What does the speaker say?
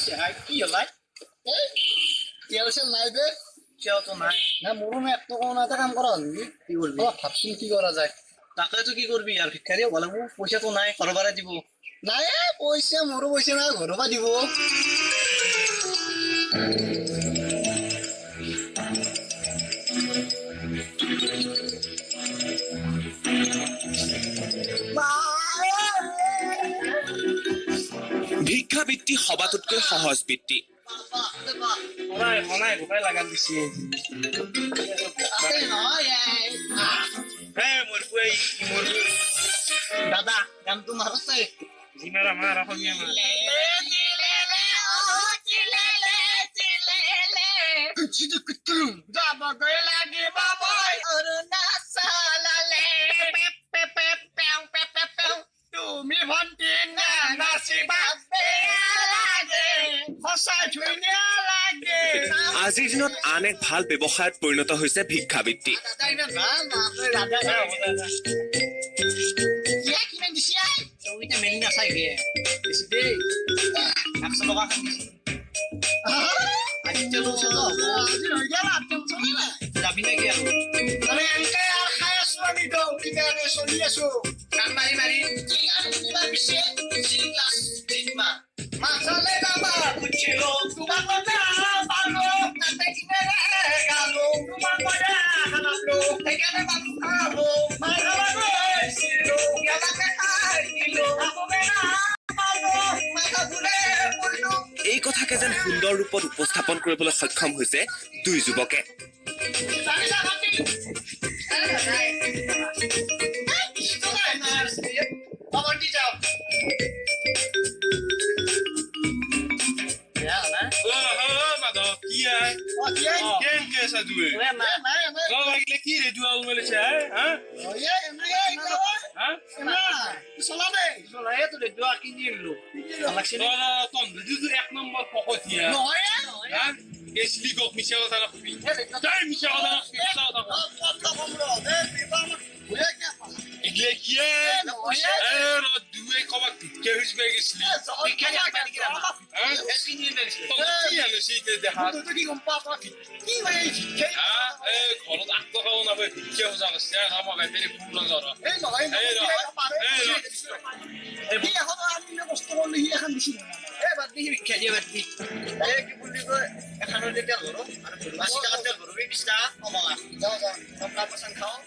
কি হলাই তেল চেল নাই দে কিয়তো নাই না মোৰো নাই এক টকাও নাই। এটা কাম কৰা হ'ল নেকি? কি কৰবি? অলপ ভাবচোন কি কৰা যায়। তাকেতো কি কৰবি আৰু ভিক্ষাৰী হ'ব লাগিব, পইচাটো নাই ঘৰৰ পৰা দিব। নাই পইচা, মোৰো পইচা নাই, ঘৰৰ পৰা দিব। ভিক্ষাবৃত্তি সবাতোতকৈ সহজ বৃত্তি। দাদা গানটো মাৰছে। তুমি ভন্টি নাচিবা লাগে, সঁচাই ধুনীয়া লাগে। আজিৰ দিনত আন এক ভাল ব্যৱসায়ত পৰিণত হৈছে ভিক্ষাবৃত্তি। চলি আছো গান মাৰি মাৰি কি গান শুনিবা পিছে? মাছালে বাবা বুঝছিল তোমার কথা পালো তাতে কিনে গালো তোমার মজা খানালো সেখানে মানুষ খাবো মাথা গৈছিল গেলাকে খাই দিল খাবগে না পালো মাথা ঘুরে পড়লো। এই কথাকে যেন সুন্দৰ ৰূপত উপস্থাপন কৰিবলৈ সক্ষম হৈছে দুই যুৱকে। কি বুলি কয়, এখনৰ তেল ভৰো আৰু 80 টকাৰ তেল ভৰবি, 20 টকা কমলা। যাওঁ যাওঁ। কমলা পচন্দ খাওঁ।